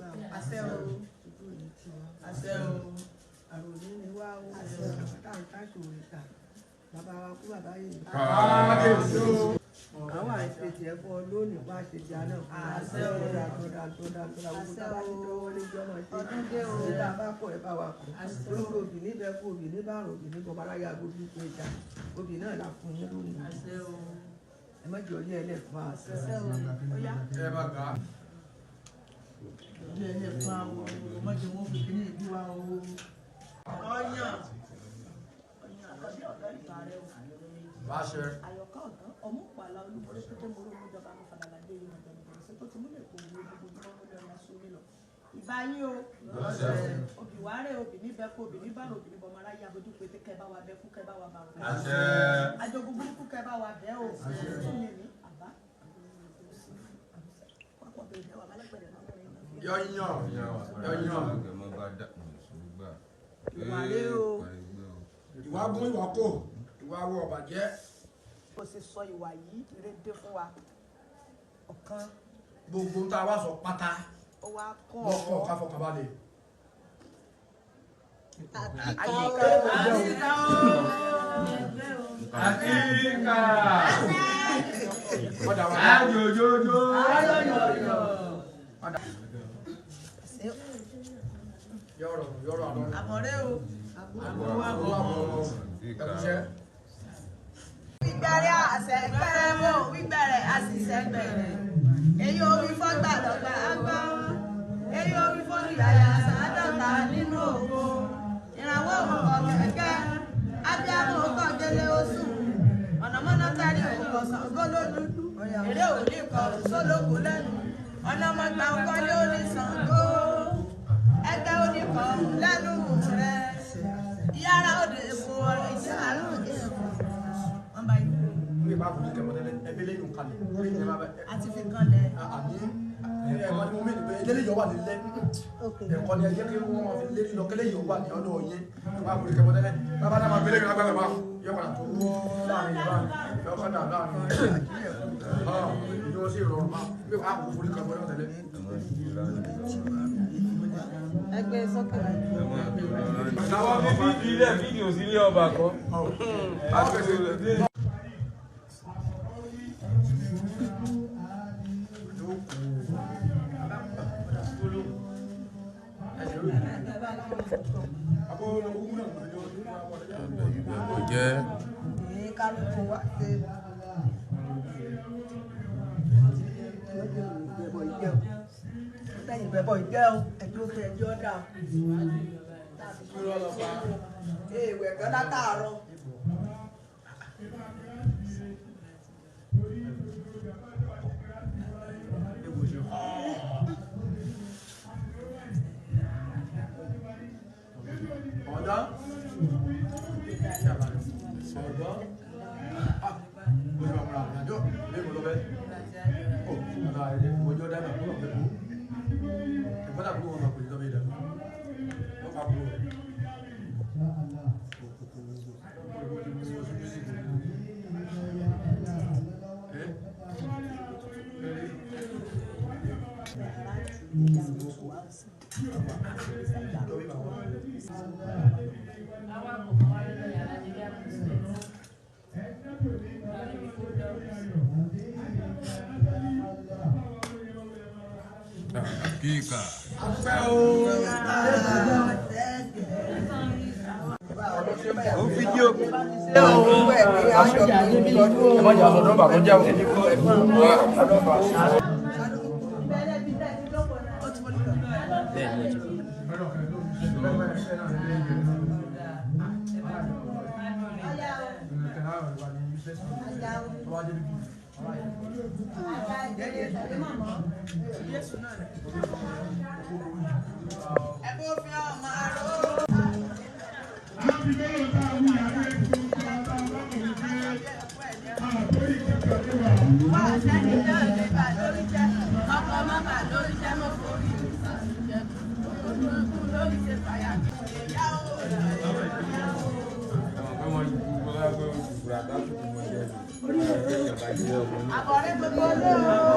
gbà o. Àṣẹ o. Ojú òní tì wá. Àṣẹ o. Àròyé ni wá o. Àṣẹ o. Táǹtà ṣòro ìta. Bàbá wa kú bàbá yìí. Kábíyèsí o. Àwọn àìsèjì ẹ̀fọ́ lónìí wá ṣe ti àná fún wa. Àṣẹ o. Tó dáa tó dáa tó dáa tó dáa gbogbo tá a bá ti dọ́wọ́ lé jọ́ máa ṣe. Ọdún dé o. Ṣé tá a bá kọ̀ ẹ bá wa kọ̀. Àṣẹ o. Orúkọ òbí níbẹ̀ kú òbí ní bàrùn òbí ní bọ̀bá aráyà gbogbo ìpè ìjà. Òbí náà la fún yín lónìí. Àṣẹ o. Ẹ má jẹ́ orí ẹlẹ́ fún wa. Àṣẹ o. Ó yá. Ẹ bá gbà á. Orí ẹlẹ́ fún wa o. Má jẹ́ wọ́n fi kíní ìbú wa o. Ọyàn. Ọyàn àkọ́bí ọ̀dọ́ ìta rẹ o. Báṣẹ. Àyọ̀ká ọ̀gán ọmú pàlà olúborí pété moró olújọba mi fàlàlà dé ìmọ̀ ìjọba ṣe tó ti múlẹ̀ kó owó gbogbo ojúmọ́ múlẹ̀ ọ̀la sómi lọ. Ìbá yín o. Obì wàárẹ̀ obì níbẹ̀ kó obì níbàrò obì níbọ̀ ọmọ aráyé abojú pété kẹ́ bá wa bẹ́ kú kẹ́ bá wa bàrò. Àṣẹ. Ajogun burúkú kẹ́ bá wa bẹ́ o. Tún mi ní àbá. Yọ̀yàn. Yọ̀yàn. Ìwà rẹ o. Ìwà gún ìwà kò. Ìwà wọ ọ̀bàjẹ́. Kò sì sọ ìwà yìí ire dé fún wa. Ọ̀kan Gbogbo tá a bá sọ pátá ó wá kọ́ lọ́kọ̀ ká fọkàn balẹ̀. Àyíká Àkíkà. Ọ̀dà wa. Àjòjòjò. Yọ̀rọ̀ yọ̀rọ̀ àlọ́. àmọ̀rẹ́ o. Àbọ̀ àbọ̀ ẹ̀kúṣẹ́. Wígbẹ̀rẹ̀ àṣẹgbẹ̀rẹ̀ bò wígbẹ̀rẹ̀ àṣìṣẹ́gbẹ̀rẹ̀. Èyí omi fọ́gbà lọ́gbà á gbọ́. Èyí omi fọ́nìyàyà sàádọ́ta nínú ògo. Ìrànwọ́ òkò kẹ̀kẹ́. Abíámọ̀ òkò gẹ́lẹ́ oṣù. Mọ̀nàmọ́ná tẹ́lẹ̀ òkò Ṣàngó lójú. Èrè òní kọ̀ sólókò lẹ́nu. Ọ̀nàmọ́gbà òkọ́lé òní Ṣàngó. Ẹgbẹ́ oníkọ̀ lẹ́nu rẹ̀. Ìyára òde èkó ọ̀rọ̀ ìṣẹ́ òde èkó. Wọ́n bá yí. Ní ìbá fojú kẹmọ tẹ́lẹ̀ ẹbí lẹ́yìn kalẹ̀. Lẹ́yìn ẹ bá bẹ. Àti fi kanlẹ̀. Àní ẹ̀kọ́ ni mo mẹ́rin pé eléyìí yóò wà nílẹ̀. Ẹ̀kọ́ ni ẹ jẹ́ kí wọ́n máa fi lérí lọ kẹ́lẹ́ yóò wà ní ọ̀dọ̀ yín. Ìbá fojú kẹmọ tẹ́lẹ̀. Bàbá náà máa fi lérí lágbàgbà bá yọ padà tó láàrin ìbá yọ padà láàrin. Ìlú wọn sì rọrùn máa bí wàá kó fojú kẹmọ tẹ́lẹ̀. Ẹgbẹ́ sókè. Àwọn fífi ìbílẹ̀ fídíò sílé ọba kan. Jẹ́ Ní kálukú wá ṣe. Ìbẹ̀bọ̀ ìjẹun. Ìbẹ̀bọ̀ ìjẹun. Ẹjọ́ fẹ́ ẹjọ́ dà. Èèwẹ̀ kan látàárọ̀. Ọ̀dọ́. Ọ̀dọ́. Ah, mo ṣe máa múra àjọ ilé ìmọ̀ lọ́bẹ̀. Ó, ọ̀dà ẹ̀jẹ̀ ìmọ̀jọ́ dáná kúrò pẹ̀lú. Ẹ̀fọ́ dàbí wọn máa pè ní lọ́bẹ̀ ìdàgbà. Wọ́n pa kúrò. Àkíkà. Ó fídíò. Ẹ má jẹ́ aṣọ nọ́mbà tó jẹ́ Ẹ̀bùn fi ọmọ àrò. Wá sẹ́ni náà lè bà lórí jẹ́, ọkọ̀ má bà lórí jẹ́ mọ́ forí jẹ́. Olúkú lórí ṣe fàyà kí ìyá ò rẹ̀. Àbọ̀rẹ́ gbogbo olóò.